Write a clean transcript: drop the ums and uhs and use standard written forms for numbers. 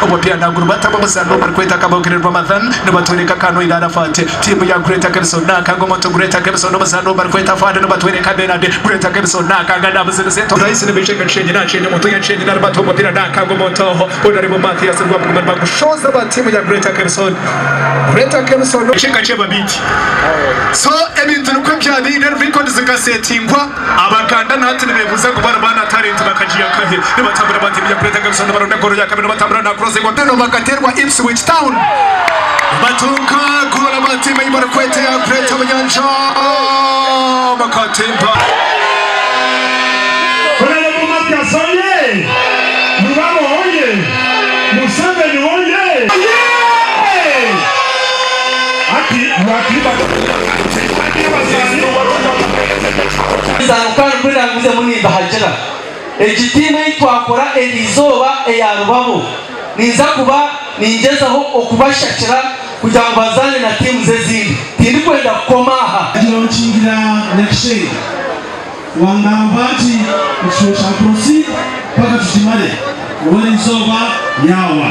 Omupiira nagurubatamu omuzaani ou barikweta Kabogere Ramadhan nibatworeka Kanoire Arafat. Tiimu ya Greater Kebson nakanga omuntu Greater Kebson omuzaani ou barikweta Fuad nibatworeka Bernard. Greater Kebson nakanga nabuziriza ento. Raisi nibaija Nshenyi na Nshenyi omuntu ya Nshenyi narubata omupiira nakanga omuntu Honarebo Mathias Rwabuguma nibagushoza aba tiimu ya Greater Kebson. Greater Kebson. Kakye Babiiti. So ebintu nikwo byabaire, record zikasetingwa. Abaganda na hati nibebuuza ngu banu baana talent bakagiiha nkahi? Nibatambura ba tiimu ya Greater Kebson nibaronda goolo ya kabiri nibatambura na cross egwa Beno bakateerwa Ipswich Town batunga goolo aba tiimu ei barikweta eya Greater Bunyanja bakatemba. Honourable Mathias oye! Rubabo oye! Museveni oye! Hati lwakiriba. Emizaano kandi ku eraagumizemu nimbahagira. Egi tiimu ei twakora eri izooba eya Rubabo, ninza kuba ningyezaho okubashakira kugira ngu bazaane na tiimu z'ezindi. Tindikwenda kukoma aha. Naagira Nyakishenge wangamba nti ekicweka kya proceed paka tukimare ngu eriizooba yaawa.